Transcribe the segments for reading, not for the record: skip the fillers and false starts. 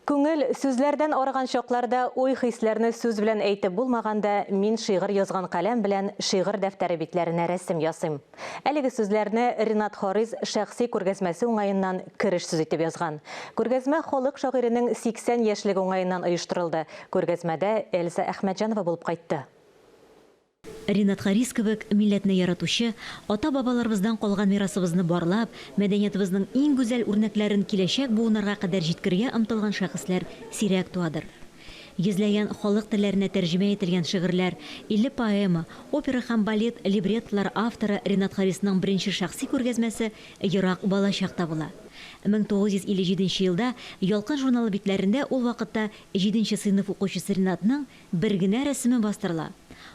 Күңел сүзләрдән арыган чакларда, уй-хисләрне сүз белән әйтеп булмаганда, мин шигырь язган каләм белән шигырь дәфтәре битләренә рәсем ясыйм. Әлеге сүзләрне Ренат Харис шәхси күргәзмәсе уңаеннан кереш сүз итеп язган. Күргәзмә халык шагыйренең 80 яшьлеге уңаеннан оештырылды. Күргәзмәдә Эльза Әхмәтҗанова булып кайтты. Ренат Харис кебек милләтне яратучы, ата-бабаларыбыздан калган мирасыбызны барлап, мәдәниятыбызның иң гүзәл үрнәкләрен киләчәк буыннарга кадәр җиткерергә омтылган шәхесләр сирәк туадыр. Йөзләгән халык телләренә тәрҗемә ителгән шигырьләр, 50 поэма, опера һәм балет либреттолары авторы Ренат Харисның беренче шәхси күргәзмәсе ерак балачакта була. 1957 нче елда Ялкын журналы битләрендә ул вакытта җиденче сыйныф укучысы Ренатның Бер генә рәсеме бастырыла.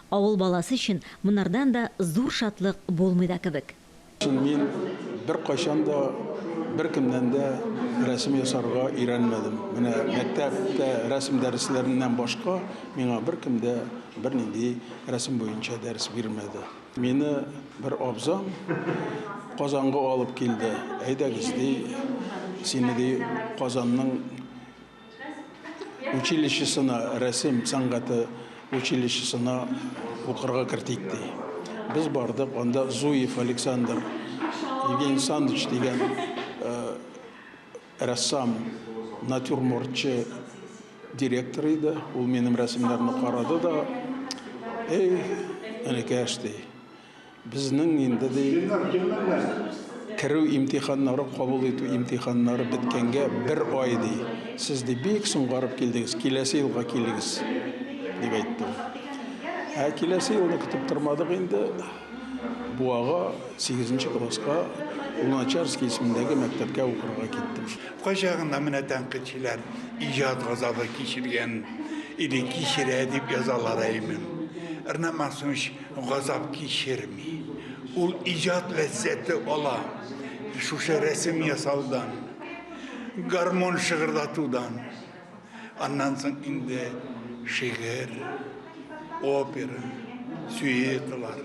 Авыл баласы өчен монардан да зур шатлык булмый да кебек. Мин беркайчан да, беркемнән дә рәсем ясарга өйрәнмәдем. Менә мәктәптә рәсем дәресләреннән башка миңа беркем дә бернинди рәсем буенча дәрес бирмәде. Мине бер абзам Казанга алып килде. Әйдәгез, ди, сине, ди, Казанның Училищесына, рәсем сәнгате училищесына укырга кертик, ди. Без бардык, анда Зуев Александр Евгений Александрович дигән рәссам, натюрмортчы директор иде. Ул минем рәсемнәрне карады да, Эй, энекәш, ди, Безнең инде, ди, керү имтиханнары, кабул итү имтиханнары беткәнгә бер ай, ди. Сез, ди, бик соңгарып килдегез, киләсе елга килегез, дип әйтте ул. Ә киләсе елны көтеп тормадык инде, Буага, сигезенче класска Луначарский исемендәге мәктәпкә укырга киттем. Кайчагында менә тәнкыйтьчеләр иҗат газабы кичергән или кичерә дип язалар, әйеме. Рнат Максимович Газап кичерми. Ул иҗат ләззәте ала. Шушы рәсем ясаудан, гармун шыгырдатудан. Аннан соң инде шигырь, опера, сюиталар,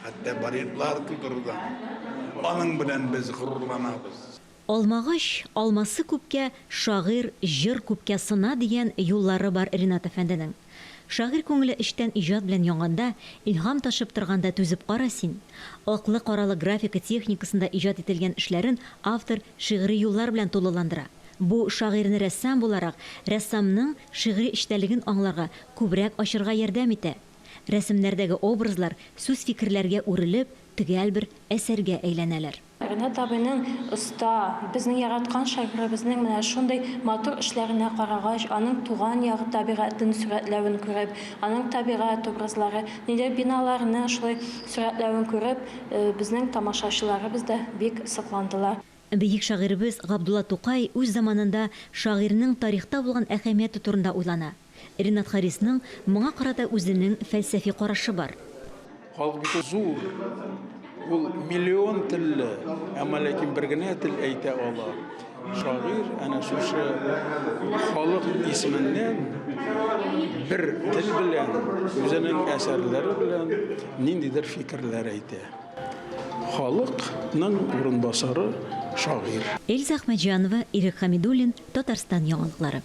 хәтта балетлар тудырудан. Аның белән без горурланабыз. Алмагач, алмасы күпкә, шагыйрь җыр күпкә сына дигән юллары бар Ринат әфәнденең. Шагыйрь күңеле эчтән иҗат белән янганда, илһам ташып торганда түзеп кара син! Аклы-каралы графика техникасында иҗат ителгән эшләрен автор шигъри юллар белән тулыландыра. Бу шагыйрьне рәссам буларак, рәссамның шигъри эчтәлеген аңларга, күбрәк ачырга ярдәм итә. Рәсемнәрдәге образлар сүз-фикерләргә үрелеп, төгәл бер әсәргә әйләнәләр. Ренат абыйның оста, безнең яраткан шагыйребезнең менә шундый матур эшләренә карагач, аның туган як табигатен сурәтләвен күреп, аның табигать образлары, нидер биналарны шулай сурәтләвен күреп, безнең тамашачыларыбыз да бик сокландылар. Бөек шагыйребез Габдулла Тукай үз заманында шагыйрьнең тарихта булган әһәмияте турында уйлана. Ренат Харисның моңа карата үзенең фәлсәфи карашы бар. Халык бит ул зур, ул миллион телле, әмма ләкин бер генә тел әйтә ала. Шагыйрь әнә шушы халык исеменнән бер тел белән, үзенең әсәрләре белән ниндидер фикерләр әйтә. Халыкның урынбасары, шагыйрь. Эльза Әхмәтҗанова, Ирек Хәмидуллин, Татарстан яңалыклары.